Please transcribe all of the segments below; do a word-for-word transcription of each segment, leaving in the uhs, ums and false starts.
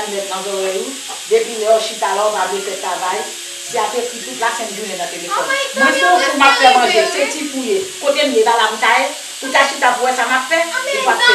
Linèt nan zòrèy ou, depi lè w chita la, w pa vle fè travay. Se ap ekri tout lasent jounen nan telefòn. Mwen se yon fou, m ap fè manje, se ti fou ye. Kote m ye, e pa la pou ta ye? Pou ta chita pou wè sa m ap fè? Ou p ap fè.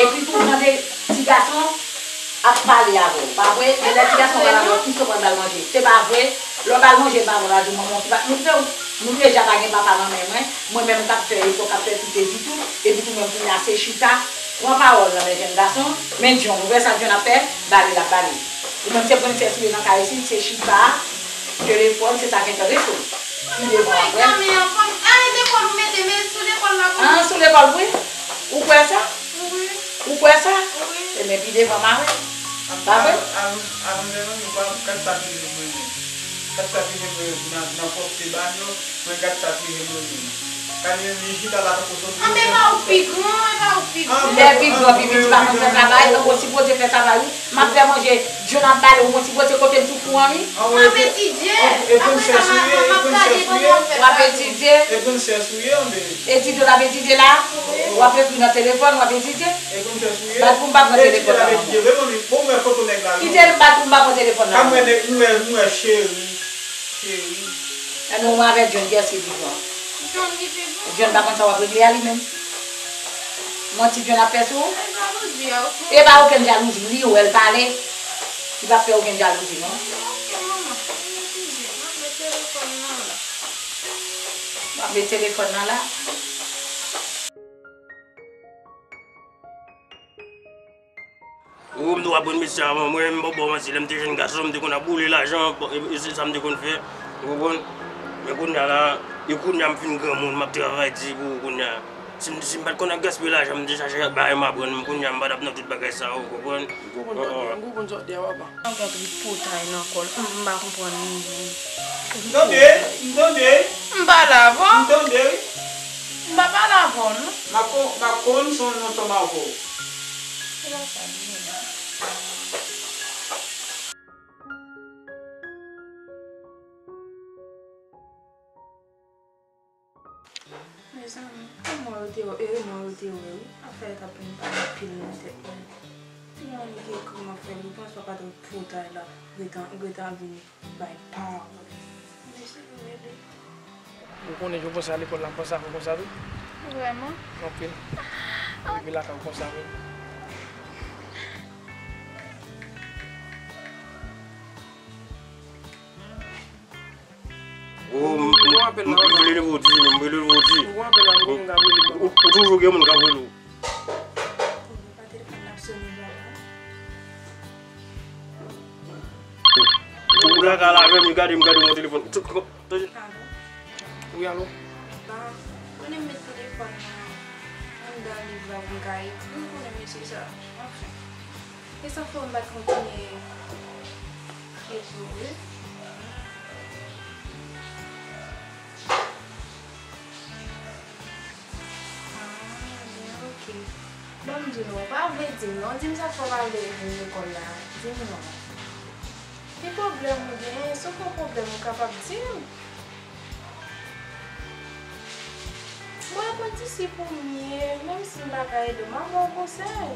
Epi tou, tande, ti gason ap pale avè w, pa vre? Genlè ti gason pale avè w, kisa w pral ba l manje? Se pa vre? Lè w ba l manje, l pa vle di manman w ki pa t montre w. Nou deja pa gen papa nan men mwen. Mwen menm k ap fè efò, k ap fè tout edi tou. Epi tou menm kounye a se chita, pran pawòl nan men jèn gason. Men John, ou wè sa John ap fè? Bale l ap bale. Ou menm se prensès ou ye nan kay isit, se chita, telefòn, se sa gentan rete w. Pi devan w ap wè. An, sou lekòl vre? Ou kwè sa? Ou kwè sa? Ebyen pi devan m a wè. Pa vre? Kat sa ki vle mwen menm. Kat sa ki vle mwen nan pwòpte ba yo, mwen kat sa ki vle mwen menm. Kale li chita la tankou sòt. Anben pa ou pi gran, e pa ou pi gran. Lè pi gran, pi piti pa konn fè travay, tankou si Bondye fè travay ou, m ap fè manje, John ap bale, ou konn si Bondye kote m tou fou an wi. M ap etidye, apre sa m ap gade kòman w ap fè sa. W ap etidye? Etidye w t ap etidye la? W ap ekri nan telefòn, w ap etidye? Bat pou m pa pran telefòn nan. Kite m bat pou m pa pran telefòn nan. Ebyen ou mwen avèk John, kiyès ki pi gran? John pa konn sa w ap regle a li menm? Manti John ap fè sou ou? E pa okenn jalouzi, li wè l pale. Li p ap fè okenn jalouzi non. W ap met telefòn nan la. Ou konprann, m te w aprann metye a avan. Mwen menm, m pap ba w manti, lè m te jèn gason, m te konn ap boule lajan, bon, e, e se sa m te konn fè. Ou konprann? Men kounye a la, e kounye a m fin granmoun, m ap travay di pou ou kounye a. Si m, si m pa t konn ap gaspiye lajan, m te chache bagay m aprann, kounye a m pa t ap nan tout bagay sa yo, ou konprann? M konprann tande, m konprann sa w di a, papa. Mwen gen tripotay nan kò l. M, m pa konprann li menm. M tande, m tande. M pale avè w. M tande wi. M pa pale avè w non. M ap kon, m ap konn si w nan chanm avè w. Se pa sa li menm. Mezanmi, erezman yo te, erezman yo te wè wi. Afè yo t ap vin pale anpil nan tèt mwen. Ti moun ki ekri m ap fè li panse w pa t wè pòtay la, ret an, ret an vin bay pawòl. Mèsi pou rele. Ou konnen jan w panse a lekòl la, m panse avè w konsa tou. Vrèman? Anpil. Rive lakay ou konsa menm. Oh, m, m, m, m rele l pou w di, m rele l pou w di. Ou, ou toujou gen moun k ap rele w. Ou la ka lave m, gade m, gade m nan telefòn. Alo? Wi, alo? Bon, konnen m met telefòn nan anndan liv la pou m ka ekri, konnen mesye sa. Anfen. E sa fè m pa t kontinye ekri vre. Ah, byen, oke. Ban m di nou, ou pa vle di m non. Di m sa k fè w pa vle vin lekòl la. Di m non. Ki pwoblèm ou genyen? Si w gen yon pwoblèm, ou kapab di m. Mwen aprann isi pou m ye, menm si m pa ka ede w, m ap ba w konsèy.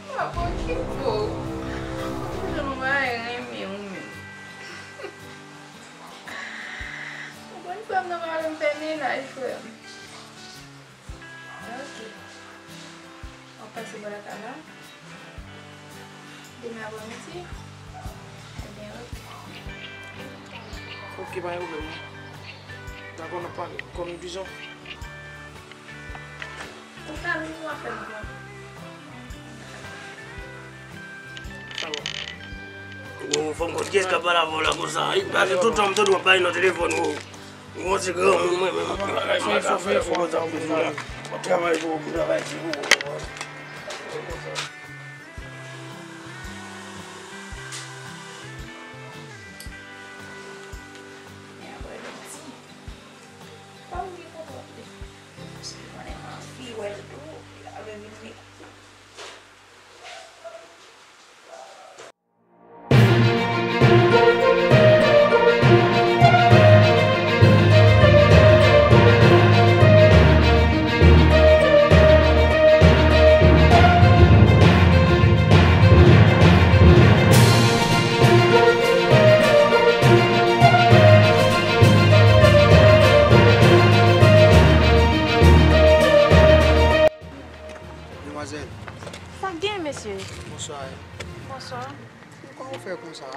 M ap okipe w. Ou janm pa renmen w menm. Ou konn frè m nan pa vle m fè mennaj, frè m. Ok. W ap pase bò lakay la? Demen aprèmidi? Ebyen, ok. Ok, pa gen pwoblèm non. Dakò, n ap pale. Kòm dizon. Ou ka vin, w ap fè m pran. Sa bon. Bon, fò m konn kiyès k ap pale avè w la konsa. Li pase tout tan m tande w ap pale nan telefòn, wo. Mwen se granmoun mwen menm. Fè efò, fè efò. Mwen travay pou, mwen travay ti pou.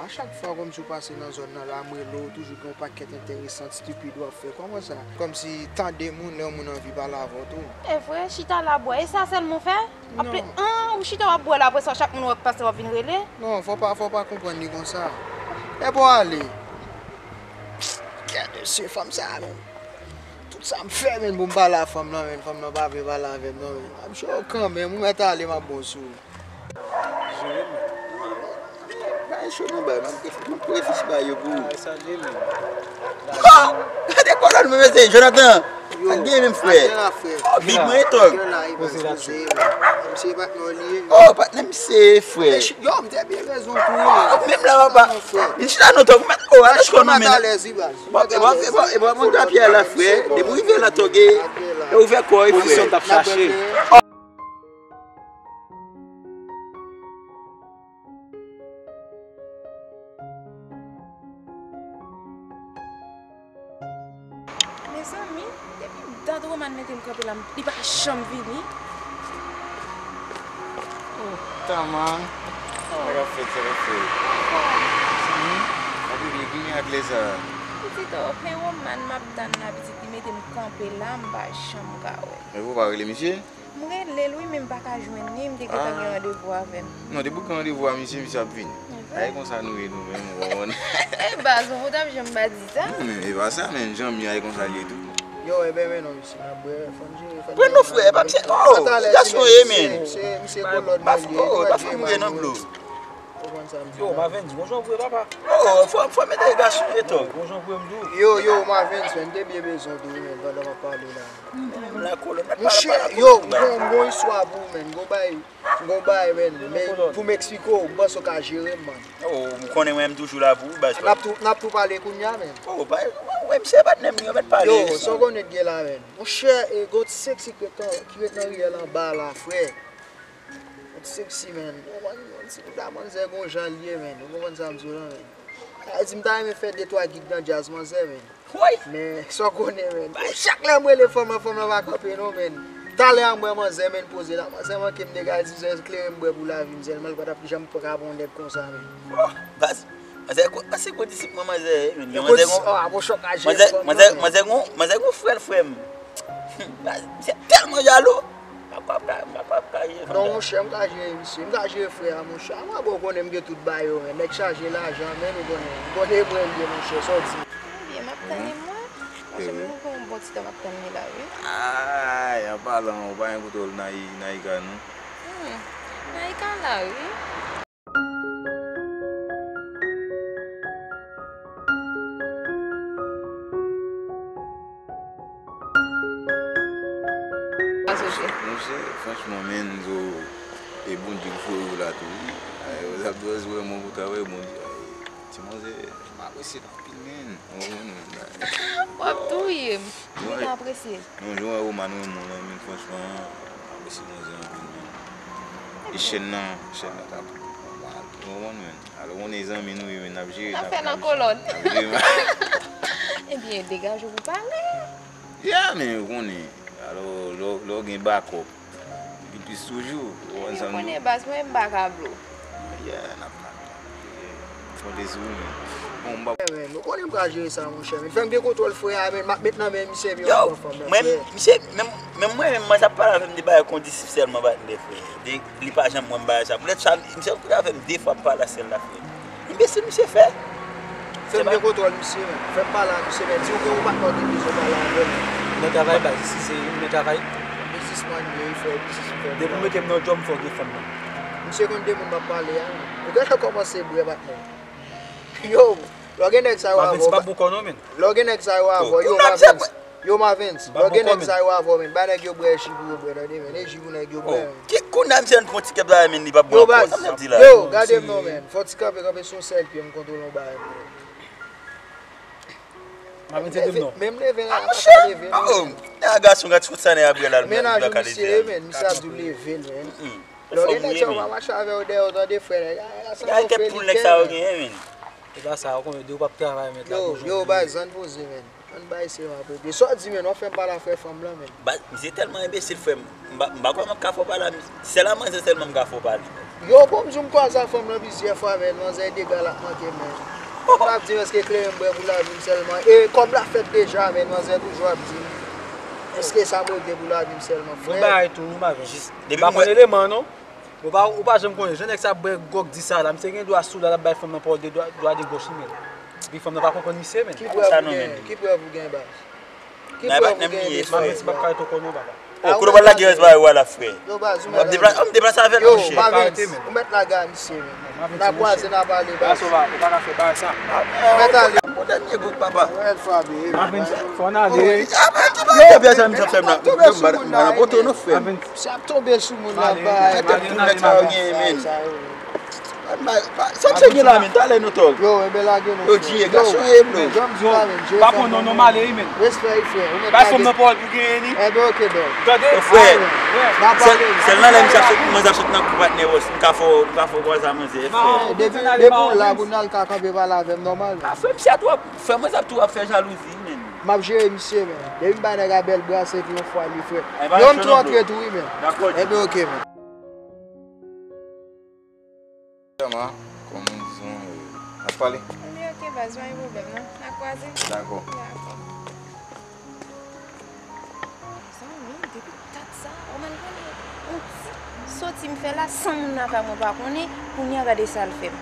Chak fwa kòmsi w pase nan zòn nan la, m rele w, toujou gen yon pakèt enteresan, stipid w ap fè. Kòman sa? Kòmsi tande moun lè yon moun anvi pale avè w tou. E vre, chita la bwè. E sa sèlman w fè? Aple, an, ou chita w ap bwè la, apre sa, chak moun w ap pase, w ap vin rele? Non, fò pa, fò pa konprann li konsa. Epi w ale. Gade se fanm sa, menm. Tout sa m fè, menm, pou m pale a fanm nan, menm. Fanm nan pa vle pale avè m, non, menm. M cho kanmenm, ou mèt ale, m ap bon sou ou. Jere m. Bay cho non, bay, m ap reflechi bay yo pou ou. Ah, sa jere m. Ah! Gade kolòn mwen, mesye, Jonathan. Yo, sa gen menm, frè. Atè la, frè. Oh, big man, e tòg. Gen la, e baz, poze, man. Misye patnè w li ye. Oh, patnè misye, frè. Yo, m te byen rezon tou, yo. Oh, menm la, papa. Mon frè. Li chita non, tòg, mèt, oh, alòs konnen, men. Alèz, wi, baz. Bon, e bon, e bon, e bon, mwen grapyè la, frè. Depi w rive la, tòg, e ouvè kò, e frè. Pozisyon m t ap chache. Mezanmi, depi dat Roman mete m kanpe la, li pa janm vini. Oh, Tama. Sa k ap fèt, sa k ap fèt? Mezanmi. Anpil byen, ki mirak lè sa a? Pitit, oh, men Roman m ap tann la, pitit, li mete m kanpe la, m pa janm ka wè. Men ou pa rele misye? M rele l wi, men m pa ka jwenn li, m te gentan gen randevou avè l. Non, depi w gen randevou a misye, misye ap vini. A e konsa nou ye nou menm, ou konprann? E baz, ou t ap janm pa di sa. Non, men e pa sa, men janm ye, a e konsa l ye tou. Yo, e ben, men non, misye, n ap bwè, fò n jere, fò n jere. Pran non, frè, e pa misye, oh, ti gason ye, men. Misye, misye kolòn mwen li ye, oh, e pa fò mouri nan dlo. Ou konprann sa m di la? Yo, Mavens, gon jan w vre, papa. Oh, fò, fò mete gason eto. Gon jan w vre, m di w. Yo, yo, Mavens, men, m te byen bezwen w tou, men, pandan m ap pale la. Menm la kolòn, mèt pale, pale. Monchè, yo, m gon, m gon istwa pou ou, men, m gon bay, m gon bay, men, men pou m eksplike w, m panse w ka jere m, man. Oh, m konnen mwen, m toujou la pou ou, baz. N ap tou, n ap tou pale kounye a, men. Oh, bay, wè, misye patnè m, yo mèt pale. Yo, sa w konnen k gen la, men. Monchè, e, gon ti seksi ki ret nan, ki ret nan riyèl anba la, frè. Yon ti seksi, men. Ou konprann, yon ti bouda manzè gon jan l ye, men. Ou konprann sa m di w lan, men. Sa vle di m ta renmen fè de twa gig nan djaz manzè, men. Woy! Men, sa w konnen, men. Bay. Chak lè m rele fanm lan, fanm lan pa kanpe, non, men. Talè a m wè manzè, men, poze la. Manzè manke m dega, di, "Sèl kleren m bwè pou lavi m, sèlman l pa t ap janm ka pran yon nèg konsa, men." Oh, baz, manzè, ko-, se kondisip mwen, manzè, men. Manzè gon, manzè, manzè gon, manzè gon frè l, frè m. Baz, misye tèlman jalou. M pa kwè m ka, m pa kwè m ka jere fanm sa. Non, monchè, m ka jere misye. M ka jere frè a, monchè. A mwen, bon, ou konnen m gen tout bagay yo, men. Nèg chaje lajan, men, ou konnen. Ou konnen mwen l ye, monchè, sa w di. Ebyen, m ap tann mwen. Paske m gon bon ti tan m ap tann li la, wi. Ay, an palan, ou pa gen kote w Naï-, Naïka, non? Hmm, Naïka la, wi. Monchè, franchman, men, zo, e Bondye k voye w la tou, wi. Ay, w ap bezwen mwen pou travay, Bondye. Ay, ti manzè, m apresye l anpil, men. Ou konprann, men. W ap touye m. Ou gentan apresye l. Non, jan w wè Roman renmen w lan, men franchman, m apresye manzè anpil, men. E chèn nan, chèn nan t ap mal, ou konprann, men. Alò, ou konnen zanmi nou ye, men n ap jere, n ap, n ap jere, n ap jere. Ebyen, degaje w pou pale. Yeah, men ou konnen. Alò, lè w, lè w gen bakòp, li pi plis toujou. Ou konprann sa m di w? Ou konnen baz mwen, m pa ka blo. Yeah, n ap, n ap, n ap jere. Konte sou ou, men. Bon, m pa... Men, men, nou konnen m ka jere sa, monchè, men. Fè m gen kontwòl frè a, men. M ap met nan men misye, epi yo pran fanm nan, frè. Yo, mwen, misye, menm, menm mwen, menm mwen, sa pale avè m de bagay kondisif sèlman, patnè, frè. De, li pa janm wè m bagay sa. Poutèt sa, misye koute avè m de fwa, m pale a sèl la, frè. Enbesil misye fè. Fè m gen kontwòl misye, men. Fè m pale a misye, men. Di w gen yon patnè w te bezwen pale avè l. Nan travay, baz, isi se yon nan travay. Biznismann li ye, li fè biznis, li fè... Depi w mete m nan djòb, m fè w gen fanm nan. Misye konn de moun m ap pale a, men. Ou gentan kòmanse bwè, patnè. Yo, lè w gen nèg sa yo avè w, lè w gen nèg sa yo avè w, yo, Mavens. Yo, Mavens, lè w gen nèg sa yo avè w, men, bay nèg yo bwè ji pou yo bwè, tande, men, e ji pou nèg yo bwè, men. Ki kounye a misye ann pran ti kèp la, men, li p ap bwè ankò, sa m ap di la. Yo, gade m non, men, fò ti kanpe, kanpe sou sèl pye m kontwole yon bagay, men. Mavens, ede m non. Men m leve la, pa ka leve non, men. Nèg a gason, gad sou sa nèg a bwè la, li pa ka leve la. Mennaj ou misye ye, men, misye ap di w leve l, men. Lè w gen nèg sa yo pa mache avè w dèyè w, tande, frè, nèg a, nèg a santi w fè li kè, men. E pa sa, ou konnen, de w p ap travay, mèt la. Yo, yo, baz, ann poze, men. Ann bay se m ap regle. Sa w di, men, w ap fè m pale a frè fanm lan, men. Baz, misye tèlman enbesil, frè m. M pa, m pa kwè m ap ka fè w pale a misye. Sèl a manzè sèlman m ka fè w pale. Yo, bon, m di w m kwaze ak fanm nan plizyè fwa, men manzè dega l ap manke, men. Fanm nan ap di m èske kleren m bwè pou lavi m sèlman. E kòb la fèt deja, men manzè toujou ap di m, èske sa m regle pou lavi m sèlman, frè? Yon bagay tou, m avè. Jis, depi m pa konn eleman, non. Ou pa, ou pa janm konnen. Jan nèg sa ap bwè gwòg di sa la, misye gen dwa sou la, l ap bay fanm nan pawòl de dwa, dwa de gòch li, men. Epi fanm nan pa konprann misye, men. Ki prèv ou gen? Ki prèv ou gen, baz? Ki prèv ou gen de frè? Mavenn, si p ap kare to konnen, papa. O, kote w pral lage rès bagay ou a la, frè? Yo, baz, ou mèt ale. W ap deplase avè l, monchè. Yo, Mavenn, ou mèt lage a misye, men. N a kwaze, n a pale, baz. Ou pa ka fè bagay sa. Ou mèt ale. Bon, dènye gout, papa. Mavenn, fò n ale. Yo, bagay sa misye ap fè m la. Tonbe sou moun la, frè. Misye ap tonbe sou moun la, bay. Sa misye gen la, men, talè nou tòl. Yo, enben lage non, frè. Yo, Dye, gason e blo. Jan m di la, men, Dye fè m non, non, m ale wi, men. Respè wi, frè. Ou mèt lage. Bay fanm nan pawòl pou genyen li. Enben, oke, bèl. Tande? Yo, frè. N a pale. Sèl nan lè misye ap sot, mwen ap sot nan kou patnè wòs, m ka fè w, m ka fè w kwaze a manzè, frè. Depi, depi w la, kounye a l ka kanpe pale avè m nòmal, men. A, frè, misye a twò, frè, mwen ap tou ap fè jalouzi, men. M ap jere misye, men. Depi m bay nèg a bèl brase epi yon fwa li, frè. Yo, m tou antre tou, wi, men. Enben, oke, men. Kòman, kòman, dizon, n ap pale? Anben, oke, baz, pa gen pwoblèm, non. N a kwaze. Dakò. Dakò. Zanmi, depi dat sa, ou mèt konnen yon ti soti m fè la san moun nan pa mwen pa konnen, kounye a gade sa l fè m.